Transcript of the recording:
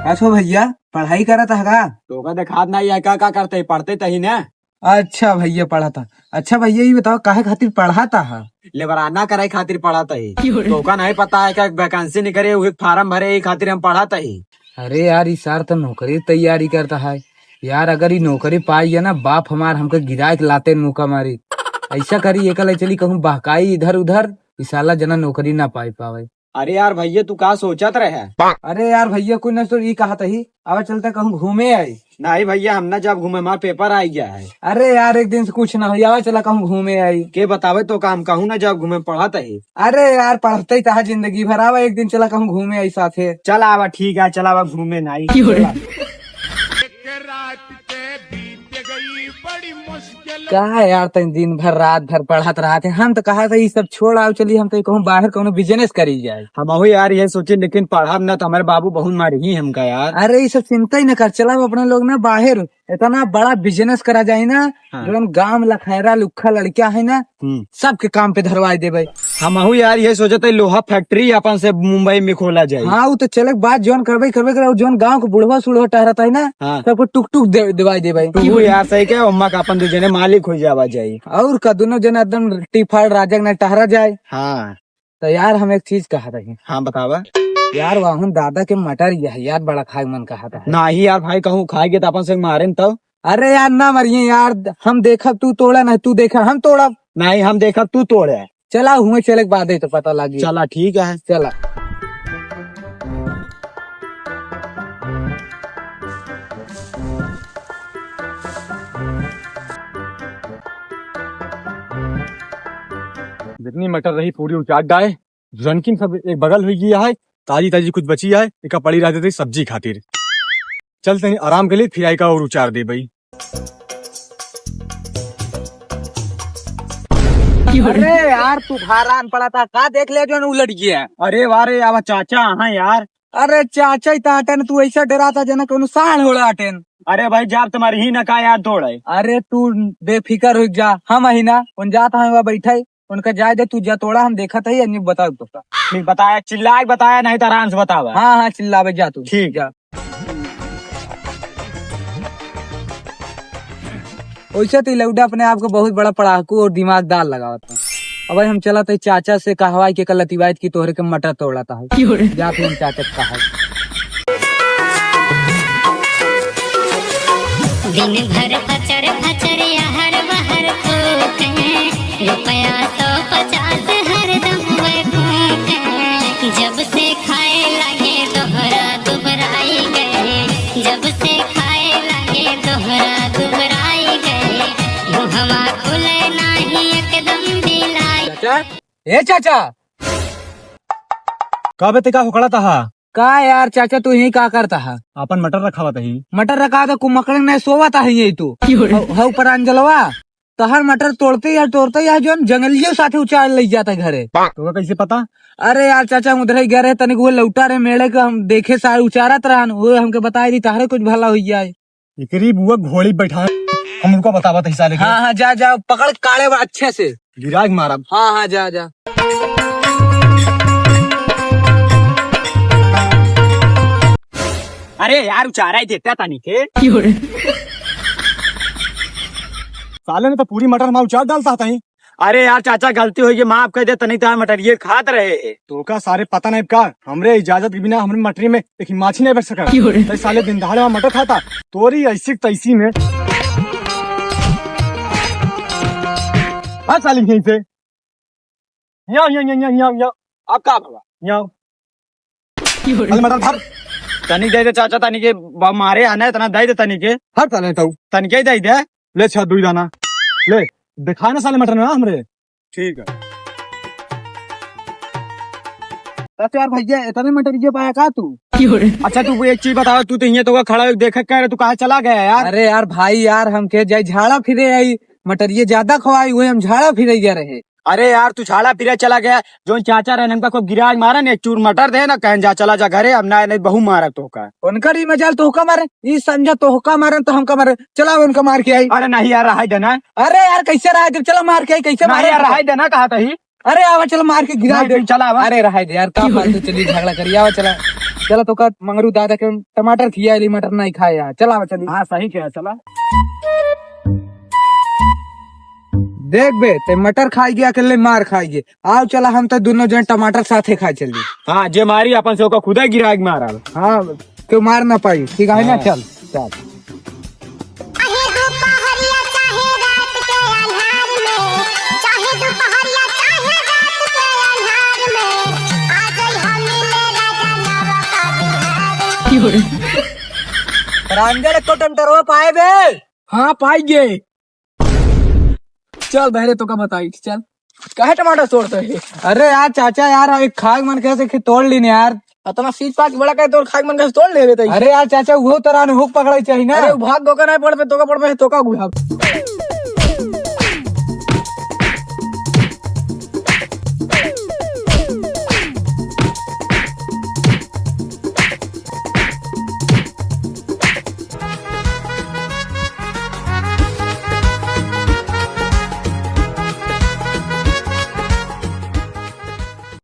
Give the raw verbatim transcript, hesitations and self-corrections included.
का छो भइया, पढ़ाई करत ह का? तोका देखात नाहीं है का, का करत ही, पढ़त ही ना। अच्छा भइया, पढ़त ह। अच्छा भइया, ई बताओ, काहे खातिर पढ़त ह? लेबराना करे खातिर पढ़त ही। तोका नाहीं पता है का, vacancy निकरे, उहे form भरे, ई खातिर हम पढ़त ही। अरे यार, ई सार त नौकरी तैयारी करत है। यार, अगर ई नौकरी पाई गया ना, बाप हमार हमके गिराए के लाते मुका मारी। ऐसा करी, एका ले चली कहूँ बहकाई इधर उधर, ई साला जना नौकरी ना पाई पावे। अरे यार भइया, तू का सोचत रहे? अरे यार भइया, कुछ ना सोच, ई कहत ही, अब चलते कहूँ घूमे आई। नहीं भइया, हम ना जाब घूमे, हमार paper आइ गया है। अरे यार, एक दिन से कुछ ना होई, आवा चला कहूँ घूमे आई। के बतावे तोका, हम कहूँ ना जाब घूमे, पढ़त ही। अरे यार, पढ़त ही तहा जिंदगी भर, आवा एक दिन चला कहूँ घूमे आई साथे। चल आवा, ठीक है, चल आवा घूमे नाहीं। का यार, तनी दिन भर रात भर पढ़त रहत है, हम तो कहत ही ई सब छोड़ आओ, चली हम तो कहूँ बाहर कौनो business करी जाए। हमहू यार ये सोचे, लेकिन पढ़ब ना तो हमारे बाबू बहुत मारी ही हमका यार। अरे, ई सब चिंता ही ना कर, चला अपने लोग ना बाहर इतना बड़ा business करा जाए ना, हाँ। जौन गांव में लखैरा लुक्खा लड़किया है ना, हम्म। सबके काम पे धरवाई देबे। हमहू यार ये सोचत ही लोहा factory अपन से मुंबई में खोला जाए। हाँ, वो तो चले के बाद जौन करबे, करबे करे, जौन गांव के बुढ़वा सुढ़वा टहरत ही ना, हाँ। सबको टुक टुक दे, देवाई देबे। तू यार सही कहे, अम्मा का अपन दू जने मालिक हो जावा जाए। और का, दोनों जने एकदम टीफाड़ राजा के ना टहरा जाए। हाँ। तो यार, हम एक चीज कहत ही। हाँ, बतावा। यार, वाहुन दादा के मटर यह यार बड़ा खाए मन कहत है। नाहीं यार भाई, कहूँ खाए के तो अपन से मारे न तब। अरे यार, ना मरिए यार, हम देखब तू तोड़ा, नहीं तू देखा हम तोड़ब। नाहीं, हम देखब तू तोड़े। चला, हुए चले के बाद ही तो पता लागी। चला, ठीक है। चला। जितनी मटर रही पूरी उचार डाए, रनकिन सब एक बगल हुई गया है, ताजी ताजी कुछ बची है, एका पड़ी रह देते सब्जी खातिर। चल तनी आराम के लिए, फिर आइका और उचार दे भाई। अरे यार, तू भारान पड़ा था, का देख ले जौन उलट गया? अरे वाह रे, अब चाचा, हाँ यार। अरे चाचा ही ताटन, तू ऐसा डरा था जना कोनो साढ़ होड़ा अटेन। अरे भाई, जाब तुम्हारी ही ना का यार तोड़े। अरे तू बेफिकर हो जा, हम ही ना, उन जात हैं वह बैठे, उनका जाए दे, तू जा तोड़ा, हम देखत ही, अन्य बताओ तो। ठीक बताया, चिल्ला के बताया, नहीं तो आराम से बतावा। हाँ, हाँ, चिल्लावे जा तू। ठीक। जा। वैसे तो ई लौंडा अपने आप को बहुत बड़ा पढ़ाकू और दिमागदार लगावत है। अब हम चलत ही चाचा से कहवाई के कल अतिवाहित की तोहरे के मटर तोड़त है। क्यों रे? जा तू हम चाचा से कहा। दिन भर फचर फचर यहर बहर फूके, रुपया सौ पचास हरदम वह फूके। जब से खाए लगे दोहरा दुबराई गए, जब से खाए लगे दोहरा दुबराई गए, मुहवा खुले नाही एकदम बिलाई। चाचा, ए चाचा। का बे, ते का हुकड़त हा? का यार चाचा, तू यहीं का करत हा? आपन मटर रखावत ही। मटर रखा तो कुमकड़न नहीं सोवत है यही तू। क्यों रे? हौ, हौ परांजलवा, तोहर मटर तोड़ते या तोड़ते या जौन जंगलियो साथे उचार लई जात है घरे। तोका कैसे पता? अरे यार चाचा, हम उधर ही गए रहे, तनिक वो लौटा रहे मेड़े के, हम देखे सारे उचारत रहन, वो हमके बताए दी, तहरे कुछ भला हुई जाए। एकरी बुआ घोड़ी बैठा है, हम उनको बतावत ही साले के। हाँ, हाँ, जा, जा, पकड़ काढ़े बा अच्छे से। गिरा के मारब। हाँ, हाँ, जा, जा। अरे यार, उचारा ही देता तनी के। क्यों रे? साले ने तो पूरी मटर हमार उचार डालता था ही। अरे यार चाचा, गलती होई गई, माफ कर दे, तनी तो मटरिये खात रहे। तोका सारे पता नहीं का, हमरे इजाजत के बिना हमरे मटरी में एक माछी नहीं बैठ सका। क्यों रे? तै साले दिन दहाड़े वहाँ मटर खाता, तोरी ऐसी की तैसी में। हाँ साले यहीं से। यहाँ, यहाँ, यहाँ, यहाँ, यहाँ, यहाँ। अब का भवा? यहाँ। क्यों रे? अरे मटर धर। तनी दे दे चाचा, तनी के ब-, मारे आना है, इतना दे दे तनी के। हर साले तो। तनी के दे दे। ले छा दुई दाना। ले, दिखा ना साले मटर ना हमरे। ठीक है। अच्छा यार भैया, इतने मटरिये पाया का तू? क्यों रे? अच्छा तू एक चीज बताओ, तू तो यहाँ तो खड़ा हो, देखे क्या रे, तू कहाँ चला गया यार? अरे यार भाई यार, हम के जाई झाड़ा फिरे आई, मटरिये ज्यादा खवाई हुए, हम झाड़ा फिरे गया रहे। अरे यार, तू झाड़ा फिरे चला गया, जौन चाचा रहे हमका खूब गिराज मारन, एक चूर मटर दे ना, कहन जा, चला जा घरे, अब ना, नहीं बहू मारा तोहका। उनकर ही मजाल तोहका मारे, ई समझा तोहका मारन तो हमका मारे, चला उनका मार के आई। अरे नहीं यार, रहाई देना। अरे यार, कैसे रहाई दे, चला मार के आई, कैसे नहीं मारे यार, तोहका? रहाई देना कहा तही। अरे आवा, चला मार के गिरा नहीं, दे। नहीं, चला आवा। अरे रहाई दे यार, का फालतू चली झगड़ा करी, आवा चला। चला तोहका मंगरू दादा के टमाटर खिया ली, मटर नहीं खाए यार, चला आवा चली। हाँ सही कहा, चला। देख बे, ते मटर खाई गया, अकेले मार खाई गए। आओ चला, हम तो दोनों जन टमाटर साथे खाए चली। हाँ, जे मारी अपन से ओका खुदा गिराए के मारल। हाँ, क्यों मार ना पाई, ठीक है ना? हाँ। चल, चल। चाहे दुपहरिया चाहे रात के अन्हार में, चाहे दुपहरिया चाहे रात के अन्हार में, आ जाई हम मिले राजा नवा का बिहार में। रामगढ़ को टमटरवा पाए बे? हाँ, पाई गए। चल बहरे, तोका बताई, चल। काहे टमाटर तोड़ते है? अरे यार चाचा यार, एक खाए मन कैसे कि तोड़ लीन यार। अतना सीज पाक बड़ा काहे तोड़ खाए मन कैसे तोड़ ले रे तई? अरे यार चाचा, वो तरह ने हुक पकड़ाई चाहिए ना। अरे, वो भाग गो का नहीं पड़ पे, तोका पड़ पे, तोका गुलाब।